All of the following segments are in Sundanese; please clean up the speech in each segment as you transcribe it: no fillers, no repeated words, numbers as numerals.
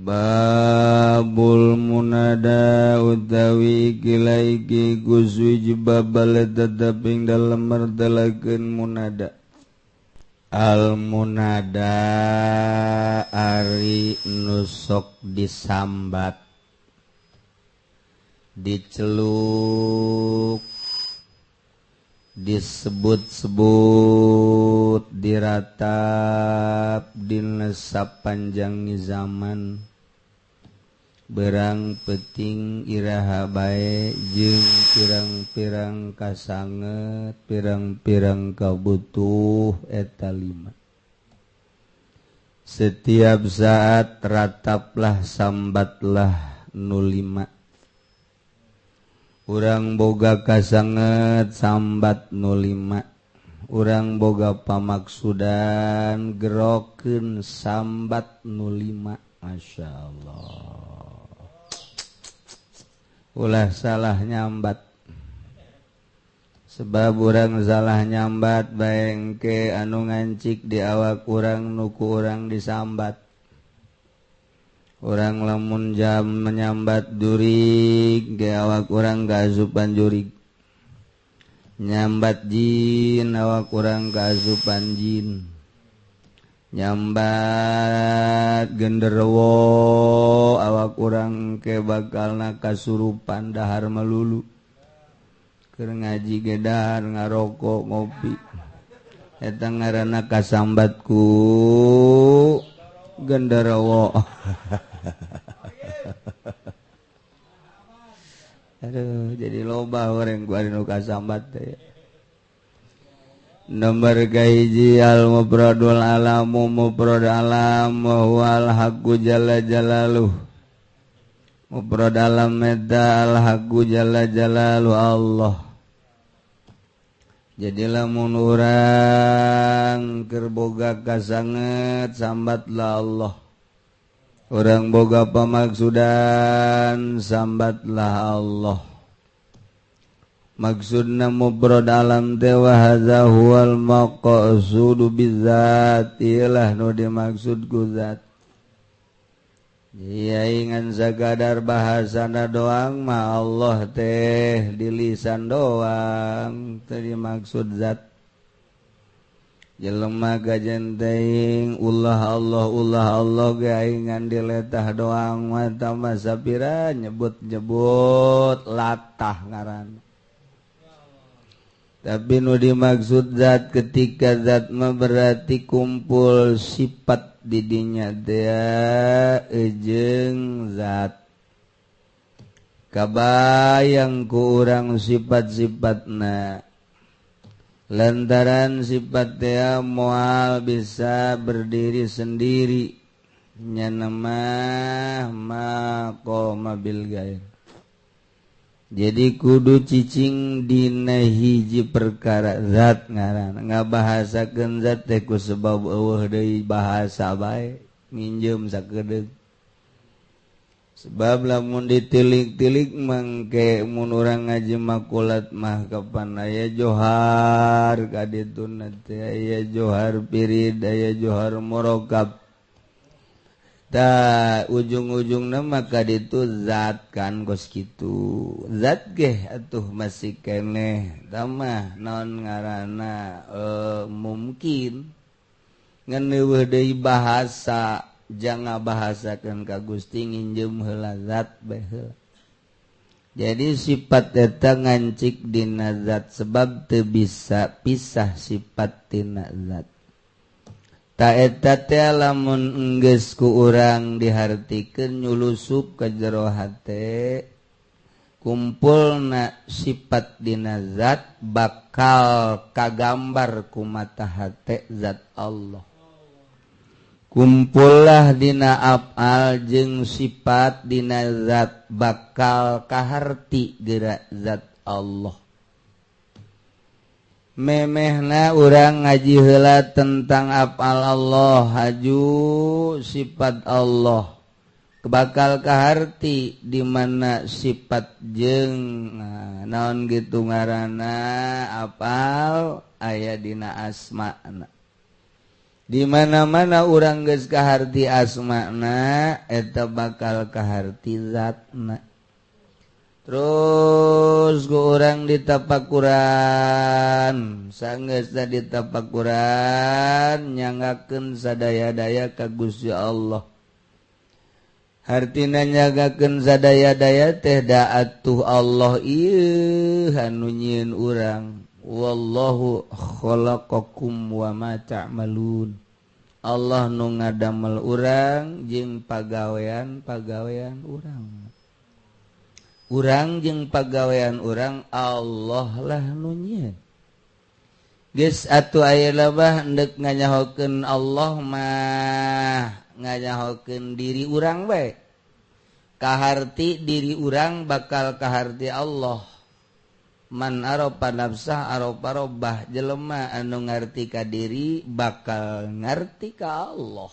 Babul munada utawi iki iki kusuj babal tetep ing dalem martelakeun munada. Al munada ari nusok disambat diceluk disebut-sebut diratap dina sapanjang zaman berang peting iraha bae jeung pirang-pirang kasanget pirang-pirang kabutuh eta lima. Setiap saat rataplah sambatlah nu lima. Urang boga kasanget sambat nu lima. Urang boga pamaksudan gerokeun sambat nu lima. Masya Allah. Ulah salah nyambat. Sebab urang salah nyambat baengke anu ngancik di awak urang nuku urang disambat. Urang lamun jam menyambat jurig ge awak urang kaasupan jurig. Nyambat jin awak urang kaasupan jin. Nyambat genderuwo awak urang ke bakalna kasurupan dahar melulu. Keur ngaji ge dahar ngarokok ngopi. Eta ngaranna kasambat ku genderuwo. Aduh, jadi loba urang ku anu kasambat teh. Nomor kahiji al mufradul alamu mufrad alam wa huwal haqqu jalla jalaluh. Mufrad alam eta al haqqu jalla jalaluh Allah. Jadi lamun urang keur boga kasanget sambatlah Allah. Urang boga pamaksudan sambatlah Allah. Maksudna mufrad alam teh wa hadza huwal maqsudu bizzat, ilah nu dimaksud ku zat. Iya ingan sagadar bahasana doang ma Allah teh di lisan doang teh dimaksud zat. Jelema gajen teuing ulah Allah ge aing diletah doang mah tambah sapira nyebut-nyebut latah ngaran. Tapi nu dimaksud zat ketika zat mah berarti kumpul sifat didinya teh jeung zat. Kabayang ku urang sifat-sifatna. Lantaran sifat teh moal bisa berdiri sendiri. Nya mah maqama bil ghair. Jadi kudu cicing dina hiji perkara zat ngaran. Ngabahasakeun zat teh ku sebab eueuh deui bahasa bae minjem sakedeung. Sebab lamun ditilik-tilik mangke mun urang ngaji makulat mah kapan aya johar kadituna teh aya johar pirid aya johar murokab. Ta ujung-ujungna maka ditu zat kan kos kitu. Zat geh atuh masih keneh tamah naon ngaranna mungkin ngan eueuh deui bahasa jangan bahasakeun ka Gusti nginjem heula zat bae heula. Jadi sifat eta ngancik dina zat sebab teu bisa pisah sifat tina zat. Ta eta teh lamun enggeus ku urang dihartikeun nyulusup ka jero hate kumpulna sifat dina zat bakal kagambar ku mata hate zat Allah. Kumpullah dina afal jeung sifat dina zat bakal kaharti geura zat Allah. Memehna urang ngaji heula tentang afal Allah haju sifat Allah bakal kaharti di mana sifat jeung naon gitu ngaranna apal aya dina asma'na. Di mana-mana urang geus kaharti asmana eta bakal kaharti zatna. Terus ku urang ditapakuran, sanggeusna ditapakuran nyangakeun sadaya-daya ka Gusti Allah. Hartina nyagakeun sadaya-daya teh da atuh Allah ieu anu nyieun urang. Wallahu khalaqakum wa ma ta'malun. Allah nu ngadamel urang jeung pagawean-pagawean urang. Urang jeung pagawean urang Allah lah nu nyieun. Geus atuh aya labah endek nganyahokeun Allah mah nganyahokeun diri urang bae. Kaharti diri urang bakal kaharti Allah. Man aropa nafsah aropa robbah, jelema anu ngarti ka diri bakal ngarti ka Allah.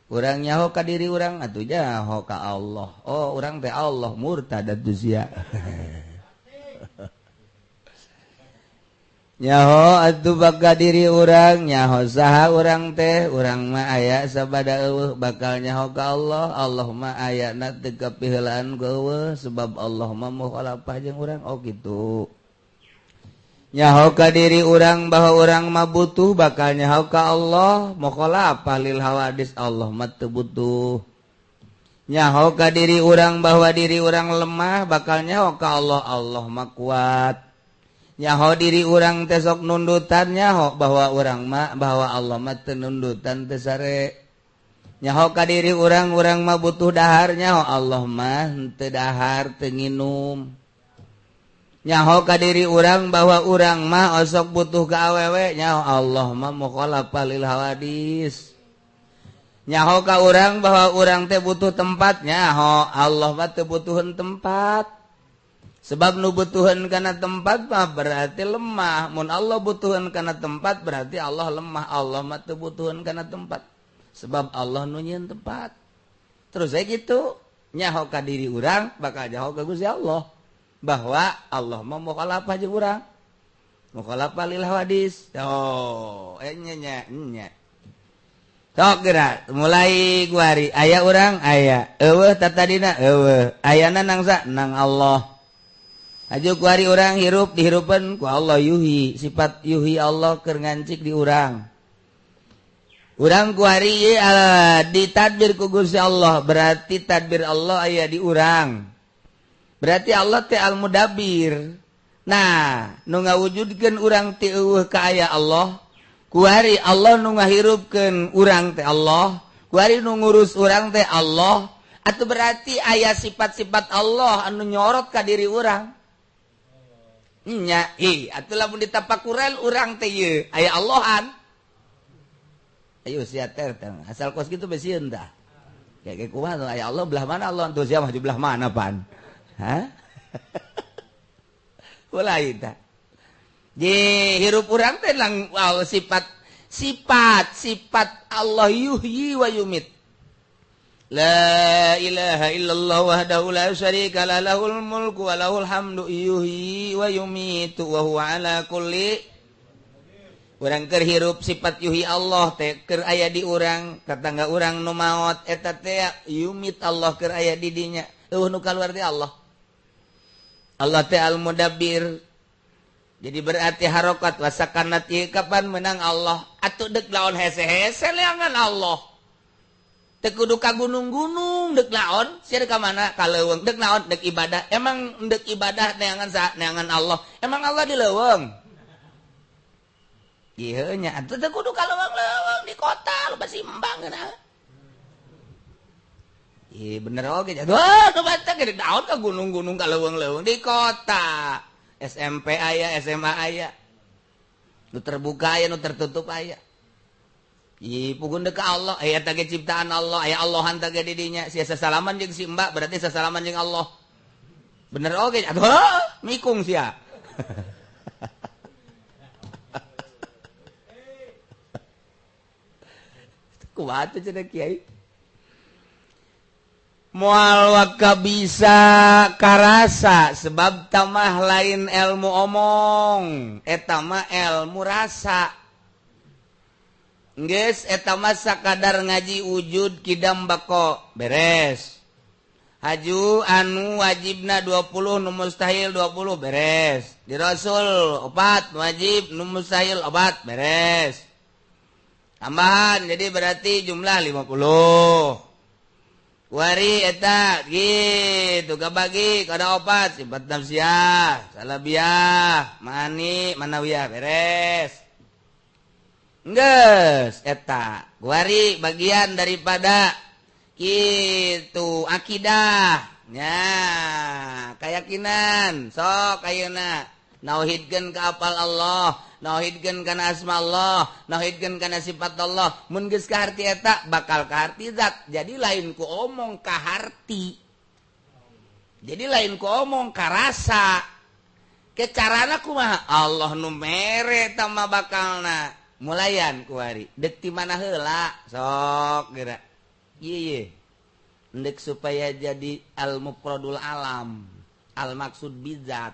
Urang nyaho ka diri urang atuh nyaho ka Allah. Oh urang teh Allah murtad atuh sia. Nyaho atuh bakal diri urang, nyaho saha urang teh, urang mah aya sabada eueuh bakal nyaho ka Allah. Allah mah ayana teu kapiheulaan ku eueuh sebab Allah mah mukhalafah jeung urang. Oh kitu. Nyaho ka diri urang bahwa urang mah butuh bakal nyaho ka Allah, mukhalafah lil hawadis, Allah mah teu butuh. Nyaho ka diri urang bahwa diri urang lemah bakal nyaho ka Allah, Allah mah kuat. Nyaho diri urang teh sok nundutan, nyaho bahwa urang mah bahwa Allah mah teu nundutan teu sare. Nyaho ka diri urang, urang mah butuh dahar, nyaho Allah mah teu dahar teu nginum. Nyaho ka diri urang bahwa urang mah osok butuh ka awewe, nyaho Allah mah mukhalafah lil hawadis. Nyaho ka urang bahwa urang teh butuh tempat, nyaho Allah mah teu butuheun tempat. Sebab nu butuheun kana tempat mah berarti lemah. Mun Allah butuheun kana tempat berarti Allah lemah. Allah mah teu butuheun kana tempat. Sebab Allah nu nyieun tempat. Terus saya gitu, nyaho ka diri urang bakal nyaho ka Gusti Allah. Bahwa Allah mah mukhalafah jeung urang. Mukhalafah lil hawadis. Oh, nya nya nya. Sok geura mulai kuari aya urang aya. Eueuh tatadina eueuh. Ayana nangsa nang Allah. Aju kuari urang hirup dihirupan ku Allah yuhi, sifat yuhi Allah keur ngancik di urang. Urang kuari ditadbir ku Gusti Allah, berarti tadbir Allah aya di urang. Berarti Allah teh al-mudabbir. Nah, nu ngawujudkeun urang ti eueuh ka aya Allah, kuari Allah nu ngahirupkeun urang teh Allah, kuari nu ngurus urang teh Allah, atuh berarti aya sifat-sifat Allah anu nyorot ka diri urang. Nya, ih, atuh lamun ditapakuran urang teh ieu aya Allahan. Ayo sia teh asal kos kitu beuh sieun tah. Kayak kumaha aya Allah belah mana Allah tuh sia mah di belah mana pan. Hah? Mulai tah. Ji hirup urang teh lang wow, sifat sifat sifat Allah yuhyi wa yumit. La ilaha illallah wahdahu la syarika lah lahul mulku wa lahul hamdu yuhyi wa yumitu wa huwa ala kulli. Urang keur hirup sifat yuhyi Allah teh keur aya di urang, tetangga urang nu maot eta teh yumit Allah keur aya di dinya. Eueuh nu kaluar teh Allah. Allah teh al-mudabbir. Jadi berarti harokat wasakanat ieu kapan menang Allah. Atuh deuk laon hese-hese leangan Allah. Teu kudu ka gunung-gunung deuk naon, sia ka mana ka leuweung deuk naon deuk ibadah. Emang deuk ibadah neangan saha? Neangan Allah. Emang Allah di leuweung? Ieu nya atuh teu kudu ka leuweung-leuweung di kota lu basimbang geunah. Ih bener oge nya. Wah, nu batak deuk naon ka gunung-gunung ka leuweung-leuweung di kota. SMP aya, SMA aya. Nu terbuka aya, nu tertutup aya. Ih, pugun deuk ka Allah, aya eta ge ciptaan Allah, aya Allahan teh ge di dinya. Sia sasalaman jeung si Mbak berarti sasalaman jeung Allah. Bener oge, atuh mikung sia. Kumaha teh cenah kiai? Moal waka bisa karasa sebab tamah lain ilmu omong, eta mah ilmu rasa. Geus eta mah sakadar ngaji wujud kidam bako beres. Haju anu wajibna 20 nu mustahil 20 beres. Di Rasul 4 wajib nu mustahil 4 beres. Tambahan jadi berarti jumlah 50. Wari eta gitu kabagi kada 4 sifat nafsiyah, salabiyah, mani, manawiyah beres. Geus eta wari bagian daripada kitu akidah nya keyakinan sok ayeuna nauhidkeun ka apal Allah, nauhidkeun kana asma Allah, nauhidkeun kana sifat Allah. Mun geus kaharti eta bakal kaharti zat. Jadi lain ku omong kaharti. Jadi lain ku omong karasa. Kecarana kumaha? Allah nu mere eta mah bakalna. Mulayan kuari dek ti mana heula sok geura ieu ye ndek supaya jadi al mufradul alam al maksud bizat.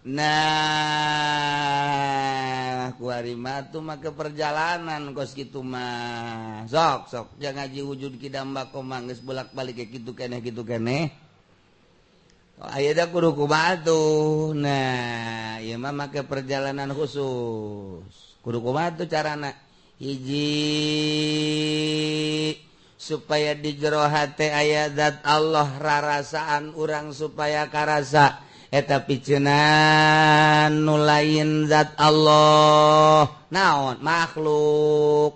Nah kuari mah tuh make perjalanan kos kitu mah sok sok jangan ngaji wujud kidam bako mah geus bolak-balik kitu keneh kitu keneh. Ayeuna kudu kumaha tuh. Nah, ieu mah make perjalanan khusus. Kudu kumaha tuh carana? Hiji supaya di jero hate aya zat Allah rarasaan urang supaya karasa eta piceunan nu lain zat Allah. Naon? Makhluk.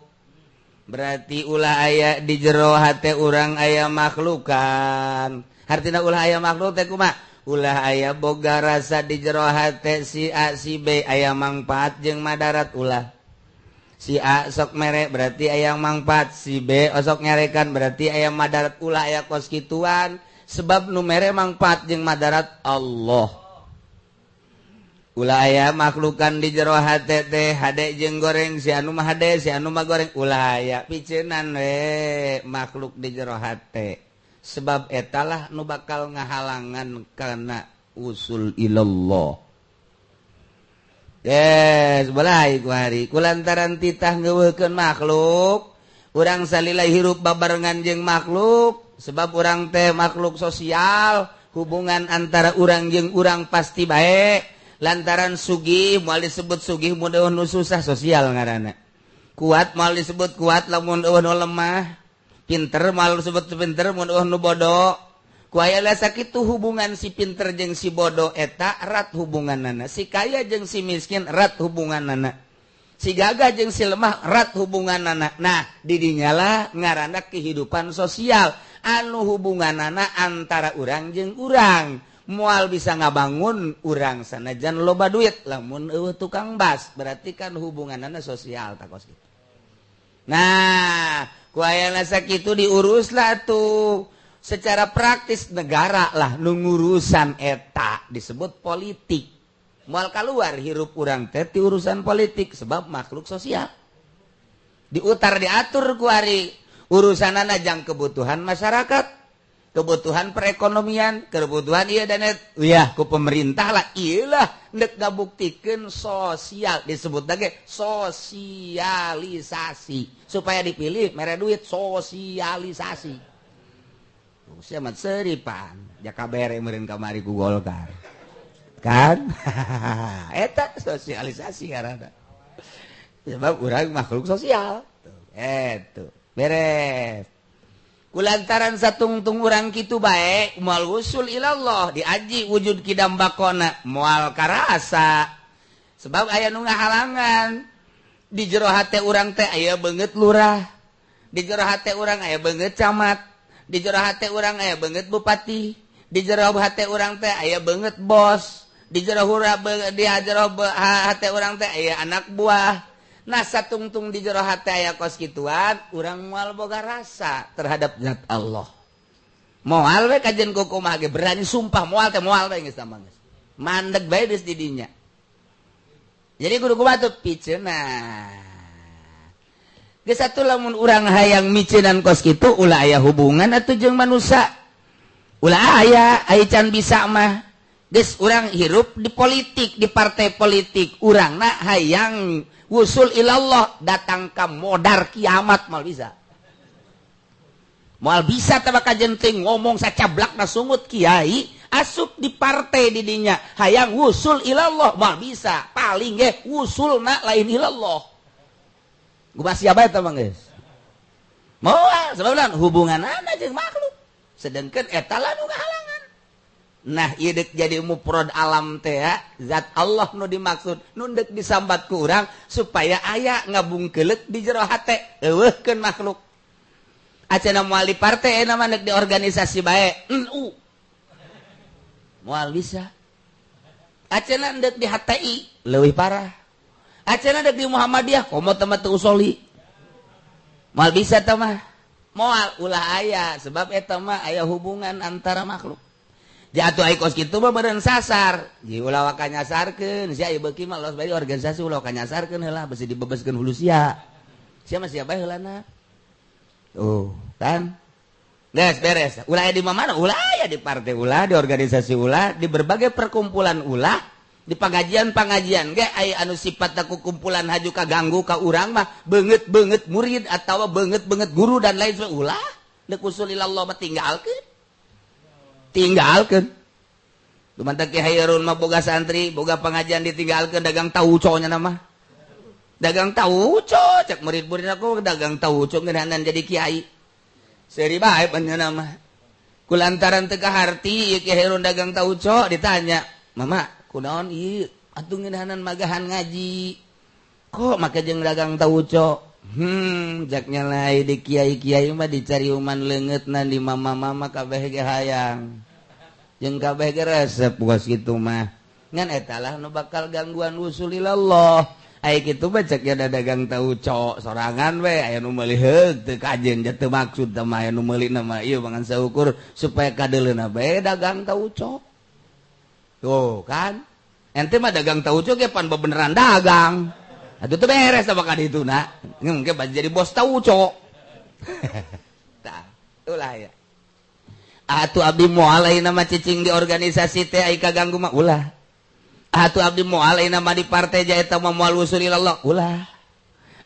Berarti ulah aya di jero hate urang aya makhlukan. Hartina ulah aya makhluk teh kumaha? Ulah aya boga rasa di jero hate si A si B aya mangfaat jeung madarat ulah. Si A sok mere berarti aya mangfaat, si B osok nyarekan berarti aya madarat ulah aya kos kituan sebab nu mere mangfaat jeung madarat Allah. Ulah aya makhlukan di jero hate teh hade jeung goreng si anu mah hade si anu mah goreng ulah aya piceunan we makhluk di jero hate. Sebab etalah nu bakal ngahalangan karena usul ilallah. Yes, belai ku hari kulantaran titah ngeuweuhkeun makhluk, urang salila hirup babarengan jeung makhluk, sebab urang teh makhluk sosial, hubungan antara urang jeung urang pasti bae. Lantaran sugih moal disebut sugih mun eueuh nu susah sosial ngaranna. Kuat moal disebut kuat lamun eueuh nu lemah. Pinter malu sebut pinter mun eueuh nu bodoh. Ku aya sakitu hubungan si pinter jeung si bodoh eta erat hubunganana. Si kaya jeung si miskin erat hubunganana. Si gagah jeung si lemah erat hubunganana. Nah, di dinyalah ngaranna kehidupan sosial anu hubunganana antara urang jeung urang. Moal bisa ngabangun urang sanajan loba duit lamun eueuh tukang bas, berarti kan hubunganana sosial takos kitu. Nah, ku ayana sakitu diuruslah tuh secara praktis negara lah nu ngurusan eta disebut politik. Moal kaluar hirup urang teh ti urusan politik sebab makhluk sosial. Diutar diatur ku ari urusanana jang kebutuhan masyarakat, kebutuhan perekonomian, kebutuhan ieu dan eta. Yah ku pemerintah lah ieu lah ndek ngabuktikeun sosial disebut lagi sosialisasi supaya dipilih mere duit sosialisasi. Sia mah seuripan jaka bere meureun kamari ku Golkar. Kan? Eta sosialisasi ngaranna. Sebab urang makhluk sosial. Tuh, beres. Kulantaran satungtung urang kitu bae moal usul ilallah diaji wujud kidam bakona moal karasa. Sebab aya nu ngahalangan di jero hate urang teh aya beungeut lurah, di jero hate urang aya beungeut camat, di jero hate urang aya beungeut bupati, di jero hate urang teh aya beungeut bos, di jero hate urang teh aya anak buah. Nah satungtung di jero hate aya kos kituan urang moal boga rasa terhadap zat Allah. Moal we kajen kumaha ge berani sumpah moal teh moal we geus tambah geus. Mandeg bae geus di dinya. Jadi kudu kumaha tuh piceunah. Geus atuh lamun urang hayang miceunan kos kitu ulah aya hubungan atuh jeung manusia. Ulah aya ai can bisa mah. Geus urang hirup di politik, di partai politik, urangna hayang wusul ilallah datang ka modar kiamat moal bisa. Moal bisa teh bakal jenting ngomong sacablak na sungut kiai asup di partai didinya hayang wusul ilallah moal bisa, paling ge wusulna lain ilallah. Gua siapa eta mah geus? Moal sebab hubunganana jeung makhluk. Sedangkan eta lah nu ngahalangan. Nah ieu deuk jadi mufrad alam teh zat Allah nu dimaksud nu deuk disambat ku urang supaya aya ngabungkeuleuk di jero hate eueuhkeun makhluk. Acana moal di partai ayeuna mah deuk di organisasi bae NU. Moal bisa. Acana deuk di HTI leuwih parah. Acana deuk di Muhammadiyah komo teh mah teu usoli. Moal bisa teh mah. Moal ulah aya sebab eta mah aya hubungan antara makhluk. Jatuh ai kos kitu mah beureun sasar. Ji ulah waka nyasarkeun, sia ieu beuki mah los bae organisasi ulah waka nyasarkeun heula besi dibebeskeun hulu sia. Sia mah sia bae heulana. Tuh, kan? Geus beres. Ulah aya di mana? Ulah aya di partai ulah, di organisasi ulah, di berbagai perkumpulan ulah, di pengajian-pengajian ge aya anu sifatna ku kumpulan haju kaganggu ka urang mah beungeut-beungeut murid atawa beungeut-beungeut guru dan lain sebagainya ulah. Deuk usul ilallah mah tinggalkeun. Tinggalkan. Lumantak Ki Hairun mah boga santri, boga pengajian ditinggalkan dagang tauco nya nama. Dagang tauco, cek murid-murid aku dagang tauco ngeunahan jadi kiai. Seuri bae panjenengan mah. Kulantaran teu kaharti ieu Ki Hairun dagang tauco ditanya, "Mama, kunaon ieu atuh ngeunahanan magahan ngaji?" Kok make jeung dagang tauco? Jaknya lain di kiai-kiai mah dicari uman leungeutna di mama-mama kabeh ge hayang. Jeung kabeh ge resep kos kitu mah. Ngan eta lah nu bakal gangguan usul ilallah. Ai kitu mah cek nya dagang tauco sorangan we aya nu meuli heug teu kajen teu maksud teh mah aya nu meuli na mah ieu mangan saukur supaya kadeuleuna bae dagang tauco. Tuh kan? Ente mah dagang tauco ge pan bebeneran dagang. Atuh teu beres tah bakal ditu na. Mungkin jadi bos tauco. Tah, ulah ya. Atuh abdi moal ayeuna mah cicing di organisasi teh ai kaganggu mah ulah. Atuh abdi moal ayeuna mah di partai ja eta mah moal usul ilallah ulah.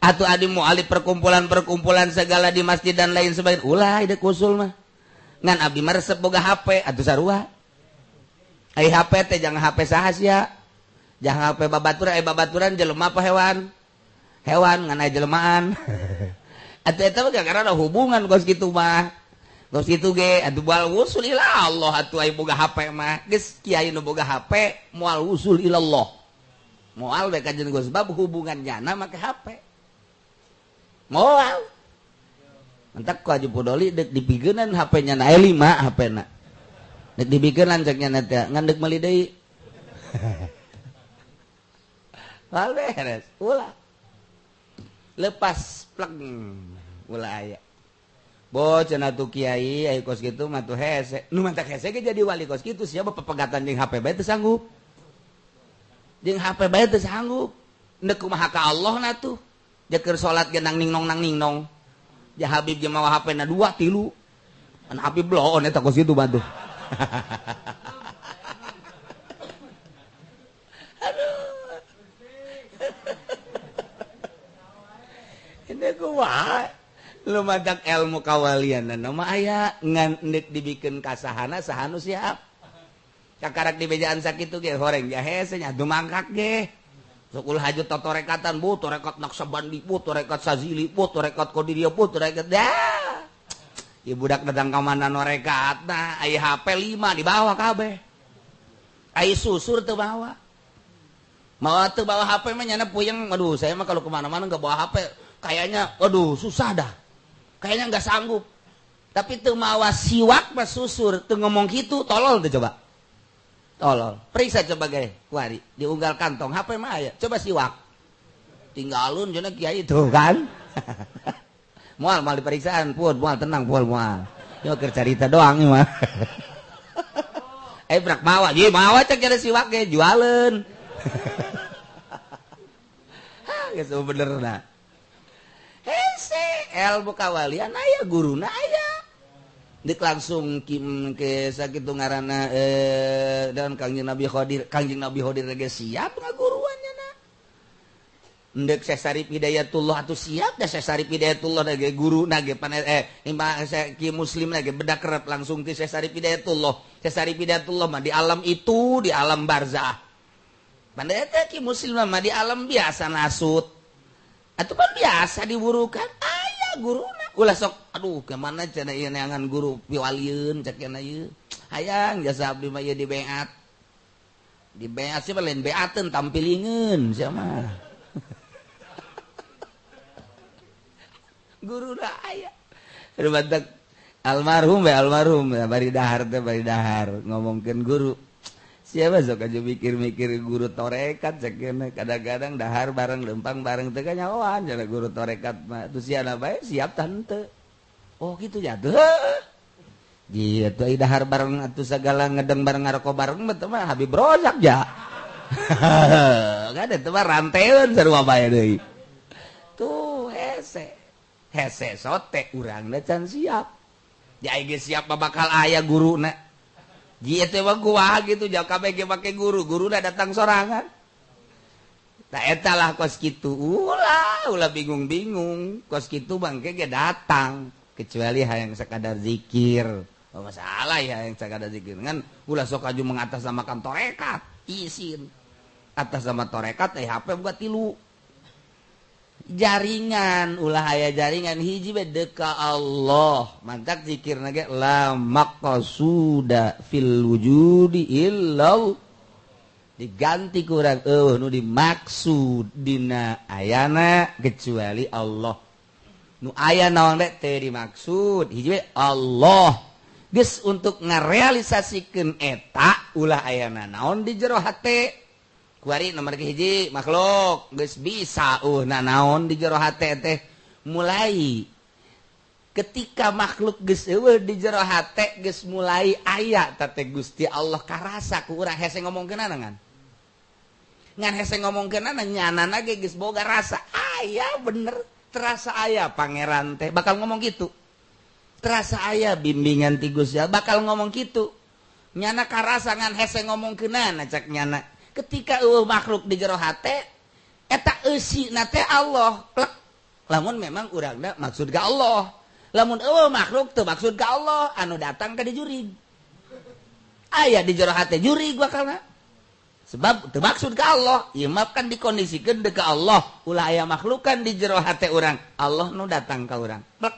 Atuh abdi moal di perkumpulan-perkumpulan segala di masjid dan lain sebagainya ulah ide usul mah. Ngan abdi mah resep boga HP atuh sarua. Ai HP teh jangan HP saha sia. Jangan HP babaturan, ai babaturan jelema apa hewan? Hewan ngan aya jelemaan. Atuh eta mah gara-gara ada hubungan kos kitu mah. Kos kitu ge atuh moal wusul ila Allah atuh ai boga HP mah. Geus kiai nu boga HP moal wusul ila Allah. Moal we kajen geus sebab hubungan jana make HP. Moal. Entak ku Haji Pudoli deuk dipigeunan HP nya na 5 HP na. Deuk dibikeunan cek nya teh ngan deuk meuli deui. Moal beres, ulah. Lepas pleng ulah aya. Bo cenah tuh kiai ai kos kitu mah tuh hese. Nu mantak hese ge jadi wali kos kitu sia pepegatan jeung HP bae teu sanggup. Jeung HP bae teu sanggup. Neuk kumaha ka Allah na tuh. Jeung keur salat ge nang ningnong nang ningnong. Ja Habib jeung mawa HP na 2 3. An Habib bloon eta kos kitu mah tuh. Aduh. Ini kumaha lu madak ilmu kawalian nama aya ngan deuk dibikeun ka sahana sahanu siap. Kakarak dibejaan sakitu ge horeng ja hese nya dumangkak ge. Sukul hajut totorekatan bu, torekat Naksabandi bu, torekat Sazili bu, torekat Qadiriyah bu, torekat dah. Ieu budak datang ka mana norekatna aya HP 5 dibawa kabeh. Ai susur teu bawa. Mawa teu bawa HP mah nyana puyeng, aduh saya mah kalau kemana-mana nggak bawa HP kayaknya aduh susah dah. Kayaknya nggak sanggup. Tapi teu mawa siwak mah susur, teu ngomong kitu tolol teu coba. Tolol. Periksa coba ge kuari, diunggal kantong HP mah aya. Coba siwak. Tinggalun cenah kiai tuh kan. Moal moal diperiksaan pun, moal tenang pun moal. Yo keur carita doang ieu mah. Brak mawa, ye mawa cek jadi siwak ge jualeun. Hah, geus bener na. Hese ilmu kawalian aya guruna aya. Dek langsung kim ke sakitu ngaranna dan Kangjeng Nabi Khodir, Kangjeng Nabi Khodir ge siap ngaguruannya na. Ndek Syekh Sarif Hidayatullah atuh siap da Syekh Sarif Hidayatullah ge guru na ge pan ki muslim na ge bedak kerep langsung ti Syekh Sarif Hidayatullah. Syekh Sarif Hidayatullah mah di alam itu, di alam barzah. Pan eta ki muslim mah di alam biasa nasut. Atuh pan biasa diburukan aya guruna. Ulah sok aduh kemana cenah ieu neangan guru piwalieun cek cenah ieu. Hayang jasa abdi mah ieu di beat. Di beat sih lain beateun tampilingeun sia mah. Guru dah aya. Batak almarhum we almarhum bari dahar teh bari dahar ngomongkeun guru. Siapa sok aja mikir-mikir guru torekat cek kadang-kadang dahar bareng lempang bareng teh kanyahoan cenah guru torekat mah tuh siana bae siap tante. Oh gitu ya tuh. Gitu ai dahar bareng atuh sagala ngedeng bareng ngaroko bareng mah teh mah Habib Rozak ja. Kan eta mah ranteun sarua bae deui. Tuh hese. Hese sote urangna can siap. Ya ge siap bakal aya guruna. Ji teh mah gua gitu jauh kabeh ge make guru, guruna datang sorangan. Tah eta lah kos kitu. Ulah, ulah bingung-bingung. Kos kitu bangke ge datang kecuali hayang sekadar zikir. Oh, masalah ya hayang sekadar zikir ngan ulah sok aju mengatasnamakan torekat, isin. Atas sama torekat HP buka tilu. Jaringan ulah aya jaringan hiji we deka Allah mantak zikirna ge la maqsuda fil wujudi illallah diganti kurang eueuh nu dimaksud dina ayana kecuali Allah nu aya naon we teu dimaksud hiji we Allah geus untuk ngarealisasikeun eta ulah ayana naon di jero hate. Kuari nomor hiji makhluk geus bisa naon di jero hate teh mulai ketika makhluk geus eueuh di jero hate geus mulai aya teh Gusti Allah karasa ku urang hese ngomongkeunana ngan ngan hese ngomongkeunana nyanana ge geus boga rasa aya bener terasa aya pangeran teh bakal ngomong kitu terasa aya bimbingan ti Gusti Allah bakal ngomong kitu nyana karasa ngan hese ngomongkeunana cek nyana. Ketika eueuh makhluk di jero hate eta eusina teh Allah plek lamun memang urangna maksud ka Allah lamun eueuh makhluk teu maksud ka Allah anu datang ka di jurig aya di jero hate jurig bakalna sebab teu maksud ka Allah ieu mah kan dikondisikeun deuk ka Allah ulah aya makhlukan di jero hate urang Allah nu datang ka urang plek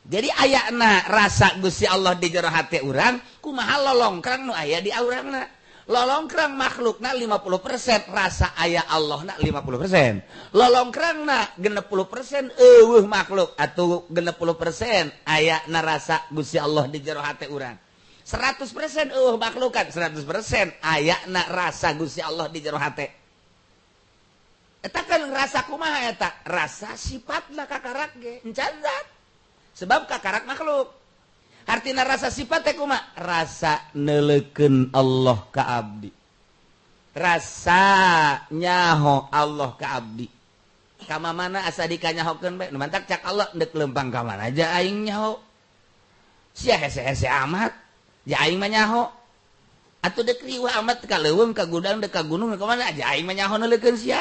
jadi ayana rasa Gusti Allah di jero hate urang kumaha lolongkrang nu aya di urangna lolongkrang makhlukna 50% rasa aya Allahna 50% lolongkrangna 60% eueuh makhluk atau 60% aya na rasa Gusti Allah di jero hate urang 100% eueuh makhlukan 100% aya na rasa Gusti Allah di jero hate eta kan rasa kumaha eta rasa sifatna kakarak ge encan zat sebab kakarak makhluk. Artina rasa sifat teh kumaha? Rasa neuleukeun Allah ka abdi. Rasa nyaho Allah ka abdi. Ka mana asa dikanyahokeun bae? Nu mantak cak Allah deuk leumpang ka mana aja aing nyaho. Sia hese-hese amat, ja aing mah nyaho. Atuh deuk riweuh amat ka leuweung ka gudang deuk ka gunung ka mana aja aing mah nyaho neuleukeun sia.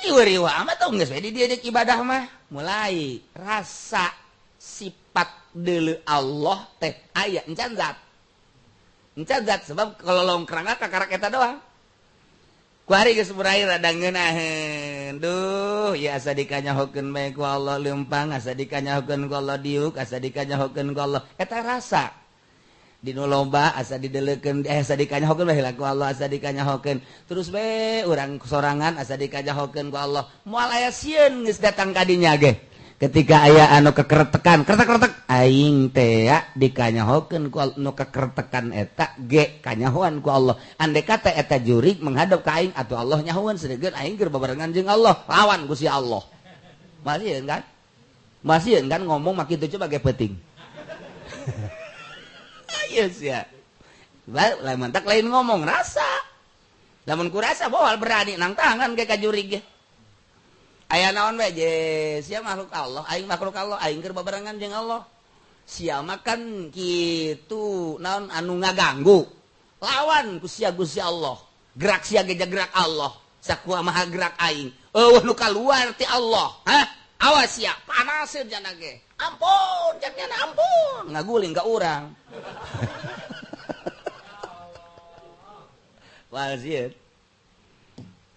Riweuh-riweuh amat tong geus we di dieu deuk ibadah mah. Mulai rasa sifat deuleu Allah teh aya encan zat. Encan zat sebab kalau longkrangna kakarak eta doang. Kuari geus berakhir rada ngeunaheun. Duh, ya asa dikanyahokeun bae ku Allah leumpang, asa dikanyahokeun ku Allah diuk, asa dikanyahokeun ku Allah. Eta rasa. Di nu loba asa dideleukeun asa dikanyahokeun bae ku Allah, asa dikanyahokeun. Terus bae urang sorangan asa dikanyahokeun ku Allah. Moal aya sieun geus datang ka dinya ge. Ketika aya anu kekertekan, kretek-kretek aing teh dikanyahokeun ku nu kekertekan eta ge kanyahoan ku Allah. Andai kata eta jurig menghadap ka aing atuh Allah nyahoan sedengkeun aing keur babarengan jeung Allah, lawan ku si Allah. Masih kan? Masih kan ngomong mah kitu coba ge peuting. Ayo sia. Lain mantak lain ngomong rasa. Lamun ku rasa boal berani nang tangan ge ka jurig ge. Aya naon we je sia makhluk Allah, aing makhluk Allah, aing keur babarengan jeung Allah. Sia makan kitu naon anu ngaganggu. Lawan ku sia Gusti Allah. Gerak sia ge gerak Allah. Sakuah maha gerak aing. Eueuh nu kaluar ti Allah. Hah? Awas sia, panaseun jana ge. Ampun, jana ampun. Ngaguling ka urang. Moal sieun.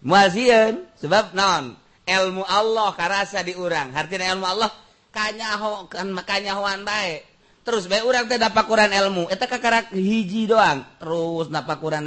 Moal sieun sebab naon? Ilmu Allah karasa di urang. Hartina ilmu Allah kanyaho kan makanyahoan bae. Terus bae urang teh dapakuran ilmu. Eta kakarak hiji doang. Terus napakuran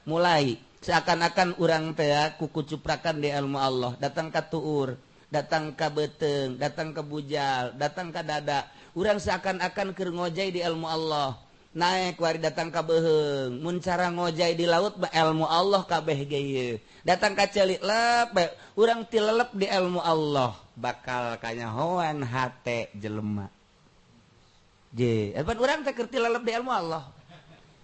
mulai seakan-akan urang teh kuku cuprakan di ilmu Allah. Datang ka tuur, datang ka beuteung, datang ka bujal, datang ka dada. Urang seakan-akan keur ngojay di ilmu Allah. Naik wari datang ka beuheung, mun cara ngojay di laut ba ilmu Allah kabeh ge ieu. Datang ka ceuli lep bae, urang tilelep di ilmu Allah, bakal kanyahoan hate jelema. Je, eta urang teh keur tilelep di ilmu Allah.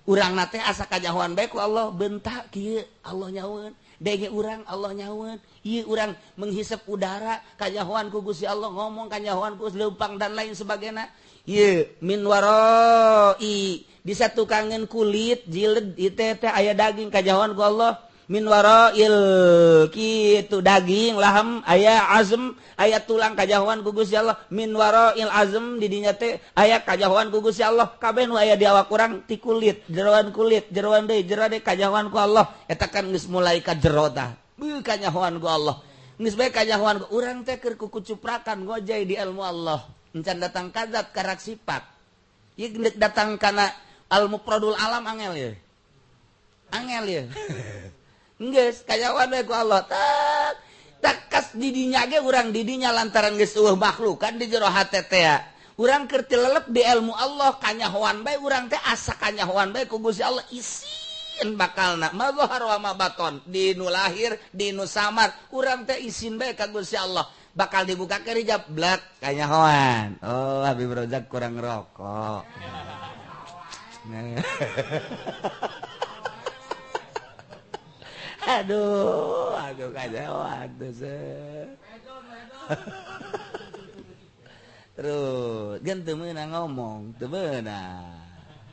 Urang na teh asa kanyahoan bae ku Allah, bentak kieu Allah nyaweun, denge urang Allah nyaweun, ieu urang menghisap udara kanyahoan ku Gusti Allah, ngomong kanyahoan ku leumpang dan lain sebagainya. Ye min waroi disatukangeun kulit jilid ieu teh aya daging kajahoan ku Allah min waroil kitu daging laham aya azm aya tulang kajahoan ku Gusti Allah min waroil azm di dinya teh aya kajahoan ku Gusti Allah kabeh nu aya di awak urang ti kulit jeroan deui jero deui kajahoan ku Allah eta kan geus mulai ka jero tah beuh kanyahoan ku Allah geus bae kanyahoan ku urang teh keur kukucuprakan ngojay di ilmu Allah. Encan datang kadzat karak sifat. Ieu geus datang kana al mufradul alam angel ye. Angel ye. Geus kayawan we ku Allah. Tak takas didinya ge urang didinya lantaran geus eueuh makhlukan di jero hate teh. Urang keur tilelep di ilmu Allah kanyahoan bae urang teh asa kanyahoan bae ku Gusti Allah isin bakalna mazhar wa mabaton di nu lahir di nu samar urang teh isin bae ka Gusti Allah. Bakal dibuka ke hijab blak kanyahoan. Oh, Habib Rozak kurang rokok. Aduh, aku kanyahoan tuh. Terus, gen teu meunang ngomong, teu meunang.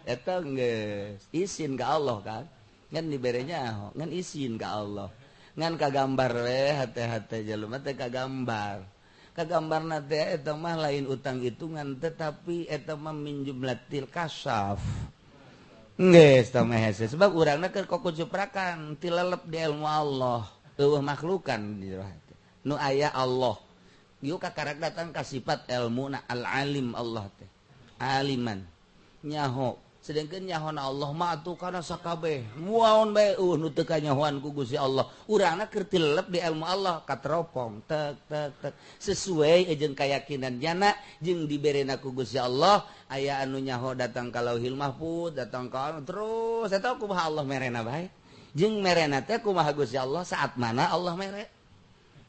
Eta geus isin ka Allah kan. Ngan dibere nyaho, ngan isin ka Allah. Ngan kagambar we hate-hate jelema teh kagambar. Kagambarna teh eta mah lain utang hitungan tetapi eta mah min jumlatil kasaf. Geus tah mah hese sebab urangna keur kukucuprakan tilelep di ilmu Allah. Eueuh makhlukan di jero hate. Nu aya Allah. Ieu kakarak datang ka sifat ilmuna al-alim Allah teh. Aliman. Nyaho. Sedangkan nyahona Allah mah atuh kana sakabeh muaon bae nu teu kanyahoan ku Gusti Allah urangna keur tilelep di ilmu Allah kateropong tek tek tek sesuai jeung kayakinan jana jeung diberena ku Gusti Allah aya anu nyaho datang ka Lauhil Mahfuz datang ka terus eta kumaha Allah merena bae jeung merena teh kumaha Gusti Allah saat mana Allah mere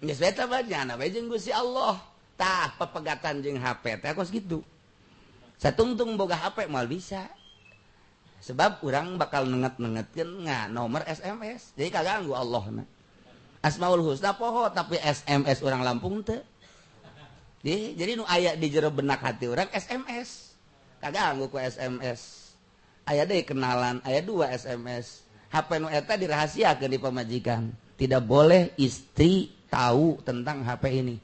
geus eta bae jana bae jeung Gusti Allah tah pepegatan jeung HP teh kos kitu satungtung boga HP moal bisa sebab orang bakal nenget-nengetkeun nga nomor SMS jadi kaganggu Allah na Asmaul Husna poho tapi SMS orang Lampung teu jadi nu aya di jero benak hati orang SMS kaganggu ku SMS aya deui kenalan aya 2 SMS HP nu eta dirahasiakeun di pamajikan tidak boleh istri tahu tentang HP ini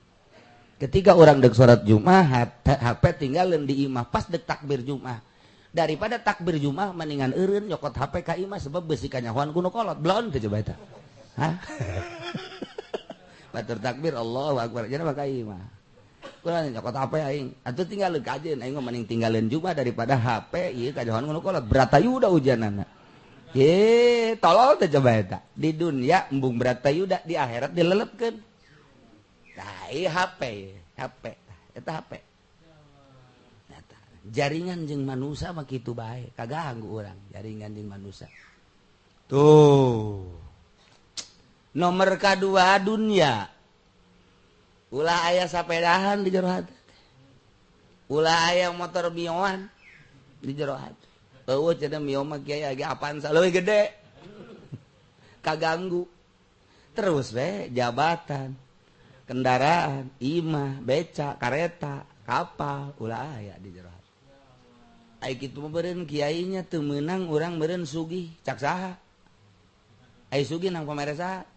ketika orang dek salat Jumat HP tinggalin di imah pas dek takbir Jumat daripada takbir Jumat mendingan eureun nyokot HP ka imah sebab beusi kanyahoan ku nu kolot blon teh coba eta hah batur takbir Allahu akbar jadi mah ka imah kunaon nyokot HP aing atuh tinggalkeun kajeun aing mah mending tinggalin Jumat daripada HP ieu kanyahoan ku nu kolot Bratayuda hujanana ye tolol teh coba eta di dunia embung Bratayuda di akhirat dilelepkeun tah ieu HP HP eta HP jaringan jeung manusia mah kitu bae kaganggu urang jaringan jeung manusia tuh nomor kadua dunia ulah aya sapedahan di jero hati ulah aya motor mioan di jero hati eueuh cenah mio mah kiai age Avanza leuwih gede kaganggu terus we jabatan kendaraan imah beca kareta kapal ulah aya di jero hati. Ai kitu mah beureun kiainya teu meunang urang beureun sugih cak saha? Ai sugih nang pamere saha?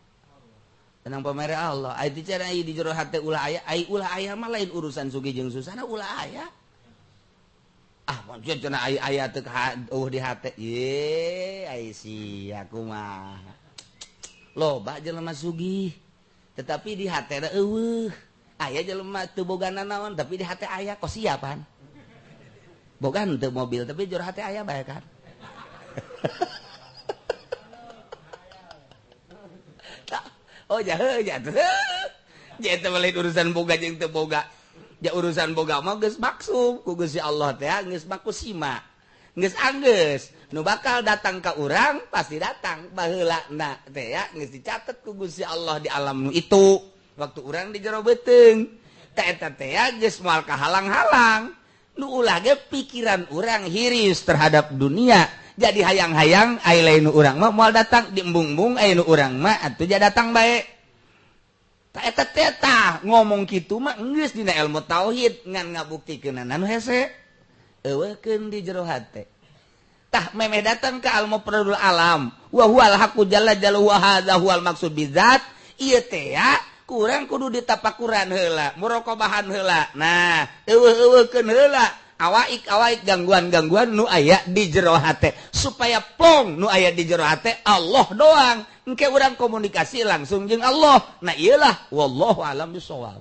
Nang pamere Allah. Ai teu cara di jero hate ulah aya, ai ulah aya mah lain urusan sugih jeung susahna ulah aya. Ah, mun cenah ai aya teu eueuh di hate. Ye, ai sia kumaha. Loba jelema sugih, tetapi di hate eueuh. Aya jelema teu boga nanaon tapi di hate aya kos siapan. Boga henteu mobil tapi jero hate aya bae kan. Oh jahe jatuh. Jadi lain urusan boga jeung teu boga. Ja urusan boga mah geus maksum ku Gusti Allah teh geus makusima. Geus anggeus nu bakal datang ka urang pasti datang baheula na teh ya geus dicatet ku Gusti Allah di alam nu itu. Waktu urang di jero beuteung. Ta eta teh ya geus moal kahalang-halang. Nu ulah ge pikiran urang hiris terhadap dunia. Jadi hayang-hayang ai lain nu urang mah moal datang diembung-embung ai nu urang mah atuh ja datang bae. Eta teh ngomong kitu mah geus dina ilmu tauhid ngan ngabuktikeunana nu hese eueuhkeun di jero hate. Tah memeh datang ka al mufradul alam wa huwal haqqu jalla jalaluhu wa hadza huwal maksud bizat ieu teh ya kurang kudu ditapakuran heula muraqabahan heula. Nah eueuh-eueuhkeun heula awaik-awaik gangguan-gangguan nu aya di jero hate supaya plong nu aya di jero hate Allah doang. Engke urang komunikasi langsung jeung Allah. Nah iyalah wallahu alam bisawab.